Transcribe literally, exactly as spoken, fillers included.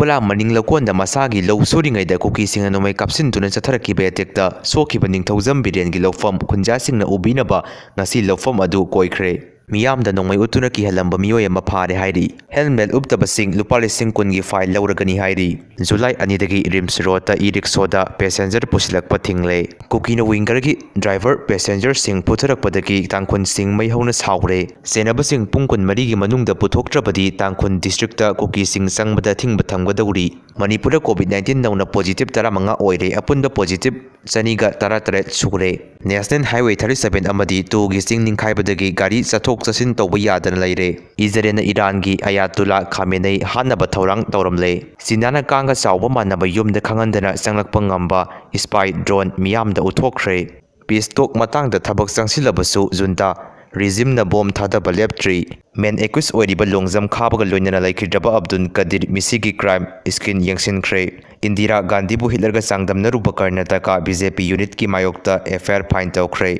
ꯂꯥ ꯃꯅꯤꯡ ꯂꯧꯀꯣꯟꯗ ꯃꯁꯥꯒꯤ ꯂꯧ ꯁꯨꯔꯤꯉꯩꯗ ꯀꯨꯀꯤꯁꯤꯡꯅ ꯅꯣꯡꯃꯩ ꯀꯥꯞꯁꯤꯟꯗꯨꯅ ꯆꯠꯊꯔꯛꯈꯤꯕ ꯑꯦꯇꯦꯛꯇ ꯁꯣꯛꯈꯤꯕ ꯅꯤꯡꯊꯧꯖꯝ ꯕꯤꯔꯦꯟꯒꯤ ꯂꯧꯐꯝ ꯈꯨꯟꯖꯥꯁꯤꯡꯅ ꯎꯕꯤꯅꯕ ꯉꯁꯤ ꯂꯧꯐꯝ ꯑꯗꯨ ꯀꯣꯏꯈ꯭ꯔꯦ꯫ ꯃꯤꯌꯥꯝꯗ ꯅꯣꯡꯃꯩ ꯎꯠꯇꯨꯅ ꯀꯤꯍꯜꯂꯝꯕ ꯃꯤꯑꯣꯏ ꯑꯃ ꯐꯥꯔꯦ ꯍꯥꯏꯔꯤ꯫ ꯍꯦꯜꯃꯦꯠ ꯎꯞꯇꯕꯁꯤꯡ ꯂꯨꯄꯥ ꯂꯤꯁꯤꯡ ꯀꯨꯟꯒꯤ ꯐꯥꯏꯟ ꯂꯧꯔꯒꯅꯤ ꯍꯥꯏꯔꯤ꯫ ꯖꯨꯂꯥꯏ ꯑꯅꯤꯗꯒꯤ ꯔꯤꯝꯁ ꯔꯣꯗꯇ ꯏ ꯔꯤꯛꯁꯣꯗ ꯄꯦꯁꯦꯟꯖꯔ ꯄꯨꯁꯤꯜꯂꯛꯄ ꯊꯤꯡꯂꯦ꯫ ꯀꯨꯀꯤꯅ ꯋꯤꯡꯒꯔꯒꯤ ꯗ꯭ꯔꯥꯏꯚꯔ ꯄꯦꯁꯦꯟꯖꯔꯁꯤꯡ ꯐꯨꯊꯔꯛꯄꯗꯒꯤ ꯇꯥꯡꯈꯨꯜꯁꯤꯡ ꯃꯩ ꯍꯧꯅ ꯁꯥꯎꯔꯦ꯫ ꯆꯦꯟꯅꯕꯁꯤꯡ ꯄꯨꯡ ꯀꯨꯟꯃꯔꯤꯒꯤ ꯃꯅꯨꯡꯗ ꯄꯨꯊꯣꯛꯇ꯭ꯔꯕꯗꯤ ꯇꯥꯡꯈꯨꯜ ꯗꯤꯁꯇ꯭ꯔꯤꯛꯇ ꯀꯨꯀꯤꯁꯤꯡ ꯆꯪꯕꯗ ꯑꯊꯤꯡꯕ ꯊꯝꯒꯗꯧꯔꯤ꯫ ꯃꯅꯤꯄꯨꯔꯗ ꯀꯣꯚꯤꯗ ꯅꯥꯏꯟꯇꯤꯟ ꯅꯧꯅ ꯄꯣꯖꯤꯇꯤꯚ ꯇꯔꯥꯃꯉꯥ ꯑꯣꯏꯔꯦ꯫ ꯑꯄꯨꯟꯕ ꯄꯣꯖꯤꯇꯤꯚ ꯆꯅꯤꯒ ꯇꯔꯥꯇꯔꯦꯠ ꯁꯨꯔꯦ꯫ ꯅꯦꯁꯅꯦꯜ ꯍꯥꯏꯋꯦ ꯊꯥꯔꯇꯤ ꯁꯚꯦꯟ ꯑꯃꯗꯤ ꯇꯨꯒꯤ ꯆꯤꯡ ꯅꯤꯡꯈꯥꯏꯕꯗꯒꯤ ꯒꯥꯔꯤ ꯆꯠꯊꯣꯛ ꯆꯠꯁꯤꯟ ꯇꯧꯕ ꯌꯥꯗꯅ ꯂꯩꯔꯦ꯫ ꯏꯖꯔꯦꯜꯅ ꯏꯔꯥꯟꯒꯤ ꯑꯌꯥꯇꯨꯂꯥ ꯈꯥꯃꯦꯅꯩ ꯍꯥꯠꯅꯕ ꯊꯧꯔꯥꯡ ꯇꯧꯔꯝꯂꯦ꯫ ꯆꯤꯅꯥꯅ ꯀꯥꯡꯒ ꯆꯥꯎꯕ ꯃꯥꯟꯅꯕ ꯌꯨꯝꯗ ꯈꯪꯍꯟꯗꯅ ꯆꯪꯂꯛꯄ ꯉꯝꯕ ꯏꯁꯄꯥꯏ ꯗ꯭ꯔꯣꯟ ꯃꯤꯌꯥꯝꯗ ꯎꯠꯊꯣꯛꯈ꯭ꯔꯦ꯫ ꯄꯤꯁ ꯇꯣꯛ ꯃꯇꯥꯡꯗ ꯊꯕꯛ ꯆꯪꯁꯤꯜꯂꯕꯁꯨ ꯖꯨꯟꯇꯥ ꯔꯤꯖꯤꯝꯅ ꯕꯣꯝ ꯊꯥꯗꯕ ꯂꯦꯞꯇ꯭ꯔꯤ꯫ ꯃꯦꯟ ꯑꯦꯀ꯭ꯌꯨꯁ ꯑꯣꯏꯔꯤꯕ ꯂꯣꯡꯖꯝ ꯈꯥꯕꯒ ꯂꯣꯏꯅꯅ ꯂꯩꯈꯤꯗ꯭ꯔꯕ ꯑꯕꯗꯨꯜ ꯀꯗꯤꯔ ꯃꯤꯁꯤꯒꯤ ꯀ꯭ꯔꯥꯏꯝ ꯁ꯭ꯀꯤꯟ ꯌꯦꯡꯁꯤꯟꯈ꯭ꯔꯦ꯫ ꯏꯟꯗꯤꯔꯥ ꯒꯥꯟꯙꯤꯕꯨ ꯍꯤꯠꯂꯔꯒ ꯆꯥꯡꯗꯝꯅꯔꯨꯕ ꯀꯔꯅꯥꯇꯀꯥ ꯕꯤ ꯖꯦ ꯄꯤ ꯌꯨꯅꯤꯠꯀꯤ ꯃꯥꯌꯣꯛꯇ ꯑꯦꯐ ꯑꯥꯏ ꯑꯥꯔ ꯐꯥꯏꯜ ꯇꯧꯈ꯭ꯔꯦ꯫